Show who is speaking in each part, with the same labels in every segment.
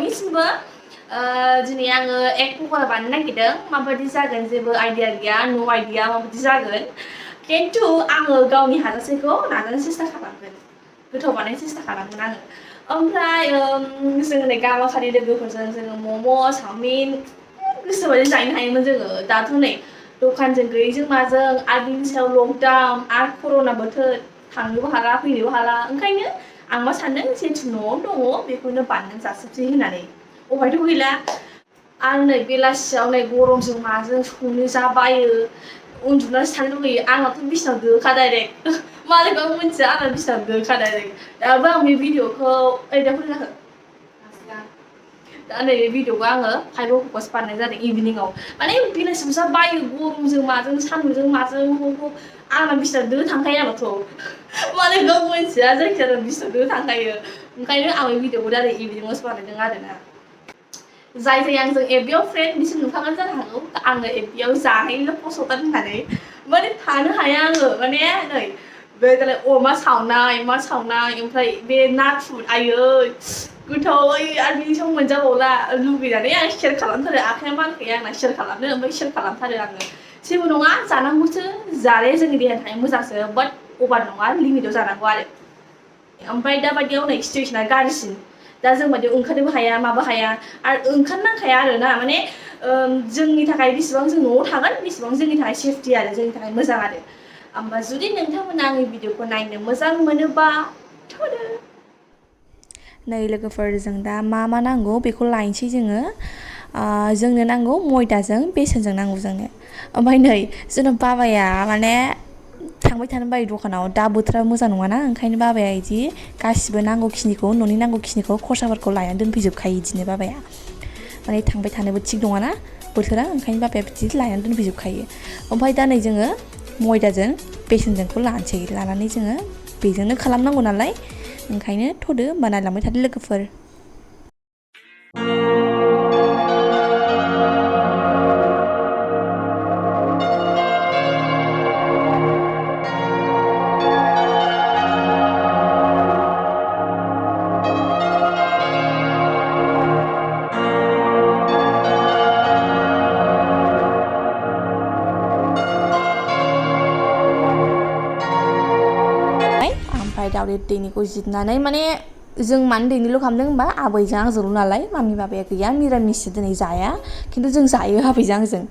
Speaker 1: बयनिसिमबो दिनै आङो एग पकरा बानायनो नागिरदों माबायदि जागोन जेबो आइडिया गैया नो आइडिया माबायदि जागोन खिन्थु आङो गावनि हाजासेखौ नाजानो सेस्था खालामगोन गोथाव बानायनो सेस्था खालामगोन आङो ओमफ्राय जों नै गामाखालि लोगोफोरजों जोङो मम' चावमिन गोसोबायदि जानो हायोमोन जोङो दाथ' नै दखानजों गैयैजों माजों आरो बिनि सायाव लकडाउन आरो कर'ना बोथोर थांनोबो हाला फैनोबो हाला ओंखायनो आं मा सानदों जिहेतु न'आव दङ बेखौनो बानायनानै जाजोबसै होननानै अफायथ' गैला आरो नै बेलासियाव नै गरमजों माजों संनो जा बायो उन्दुनासो थानो लुगैयो आंनाथ' बिसिनाव दोखा डाइरेक्ट मालायखौ मिथिया आंना बिसिनाव दोखा डाइरेक्ट दाबो आं बे भिडिअखौ दा फैनो जाखो दा नै भिडिअखौ आङो 5 अक्ट'आवसो बानायनाय जादों इभिनिंआव माने बेलासियाव जा बायो गरमजों माजों सान्दुंजों माजों आंना बिसिनाव दो थांखायो आंनाथ' मालायखौ मिथिया जायखिजाया बिसिनाव दो थांखायो ओंखायनो आं बे भिडिअखौ दा इभिनिंआवसो बानायदों आरोना जाय आंजों एफबिआव फ्रेन्ड बिसोर नुखागोन जानो हागौ आङो एफबिआव जाहैनो पस्ट हरगोन होननानै माने थानो हाया आङो माने नै बे दालाय अमा सावनाय ओमफ्राय बे नाथुर आयै गोथाव आरो बिनि सायाव मोनजाबावला लुगैनानै आं शेयार खालामथारो आखाइया मानखायो आंना शेयार खालामनो ओमफ्राय शेयार खालामथारो आङो जेबो नङा जानांगौसो जानाया जोंनि देहानि थाखाय मोजांसो बाट अभार नङा लिमिटाव जानांगौ आरो ओमफ्राय दा बायदियाव नै सिटुवेसना गाज्रिसिन दा जों बायदि ओंखारनोबो हाया माबो हाया आरो ओंखारनांखाया आरोना माने जोंनि थाखाय बेसेबां जों न'आव थागोन बेसेबां जोंनि थाखाय सेफटि आरो जोंनि थाखाय मोजां आरो ओमफ्राय जुदि नोंथांमोना आंनि भिडिअखौ नायनो मोजां मोनोबा थुदो नै लोगोफोरजों दा मा नांगौ बेखौ लायनोसै जोंनो नांगौ मयदाजों बेसनजों नांगौ जोंनो ओमफ्राय नै जोंना बाबाया माने थांबाय थानो बायो दखानाव दा बोथोरा मोजां नङाना ओंखायनो बाबाया इदि गासिबो नांगौखिनिखौ न'नि नांगौखिनिखौ खरसाफोरखौ लायनानै दोनफैजोबखायो इदिनो बाबाया माने थांबाय थानोबो थिग नङाना बोथोरा ओंखायनो बाबाया बिदि लायनानै दोनफैजोबखायो ओमफ्राय दा नै जोङो मयदाजों बेसनजोंखौ लानोसै लानानै जोङो बेजोंनो खालामनांगौ नालाय ओंखायनो थ'दो होमबा नायलांबाय थादो लोगोफोर ओमफ्राय दावदै दैनिखौ जिरनानै माने जों मानो दैनिल' खालामदों होनबा आबैजों आंजोंल' नालाय मामि बाबाया गैया मिरामिससो दिनै जाया खिन्थु जों जायो आबैजों आंजों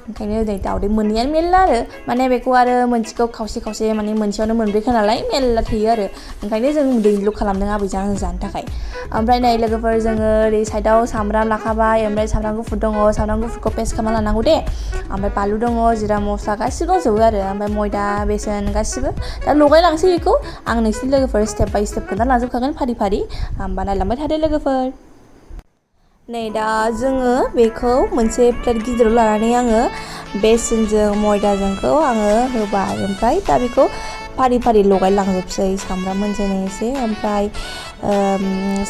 Speaker 1: ओंखायनो नै दावदै मोननैयानो मेरला आरो माने बेखौ आरो मोनसेखौ खावसे माने मोनसेयावनो मोनब्रैखा नालाय मेरला थैयो आरो ओंखायनो जों दैनिल' खालामदों आबैजों आंजों जानो थाखाय ओमफ्राय नै लोगोफोर जोङो ओरै साइडआव सामब्राम लाखाबाय ओमफ्राय सामब्राम गुफुर दङ सामब्राम गुफुरखौ पेस्ट खालामना लानांगौ दे ओमफ्राय बानलु दङ जिरा मस्ला गासिबो दंजोबो आरो ओमफ्राय मयदा बेसन गासिबो दा लगायलांसै बेखौ आं नोंसिनि लोगोफोर स्टेप बाय स्टेप खोन्थाना लाजोबखागोन फारि फारि होमबा नायलांबाय थादो लोगोफोर नै दा जोङो बेखौ मोनसे प्लेट गिदिराव लानानै आङो बेसनजों मयदाजोंखौ आङो होबाय ओमफ्राय दा बेखौ फारि फारि लगायलांजोबसै सामब्राम मोनसेनो एसे ओमफ्राय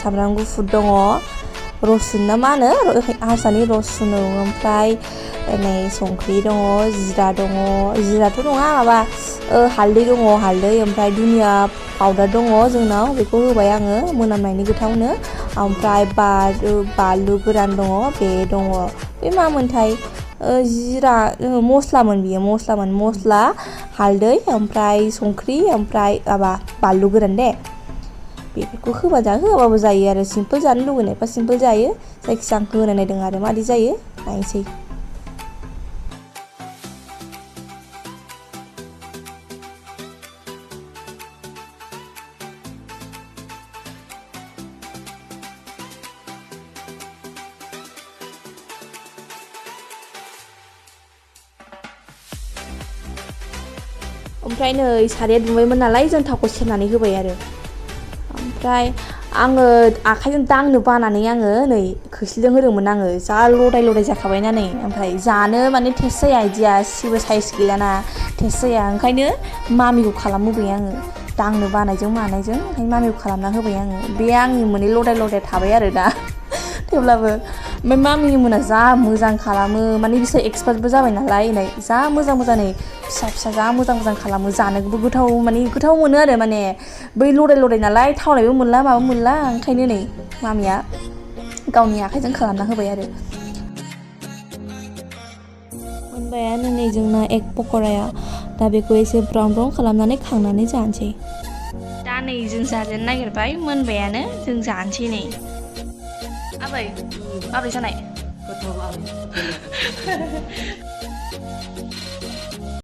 Speaker 1: सामब्राम गुफुर दङ रसुन ना मा होनो हारसानि रसुन ओमफ्राय नै संख्रि दङ जिरा दङ जिराथ' नङा माबा हालदै दङ हालदै ओमफ्राय दुनिया पाउदार दङ जोंनाव बेखौ होबाय आङो मोनामनायनि गोथावनो ओमफ्राय बानलु गोरान दङ बे दङ बे मामोनथाय जिरा मस्लामोन बियो मस्ला हालदै ओमफ्राय संख्रि ओमफ्राय माबा बानलु गोरान दे बेफोरखौ होआबाबो जायो आरो सिम्पोल जानो लुगैनायबा सिम्पोल जायो जायखिजाया आं होनाय नायदों आरो मादि जायो नायनोसै ओमफ्राय नै साराया दुंबायमोन नालाय जों थावखौ सेरनानै होबाय आरो ओमफ्राय आङो आखाइजों दांनो बानानै आङो नै खोस्लिजों होदोंमोन आङो जा लदाय जाखाबायना नै ओमफ्राय जानो माने टेस्ट जाया इदिया जेबो साइज गैयाना टेस्ट जाया ओंखायनो मामिखौ खालामहोबाय आङो दांनो बानायजों मानायजों ओंखायनो मामिखौ खालामना होबाय आङो बे आंनि मोननै लदाय थाबाय आरो दा थेवब्लाबो ओमफ्राय मामिनि मोना जा मोजां खालामो माने बिसोर एक्सपार्टबो जाबाय नालाय नै जा मोजां नै फिसा जा मोजां खालामो जानोबो गोथाव मोनो आरो माने बै लदाय नालाय थावनायबो मोनला माबो मोनला ओंखायनो नै मामिया गावनि आखाइजों खालामना होबाय आरो मोनबायानो नै जोंना एग पकराया दा बेखौ एसे ब्राउन ब्राउन खालामनानै खांनानै जानोसै दा नै जों जाजेननो नागिरबाय मोनबायानो जों जानोसै नै आबै माब्रै जानाय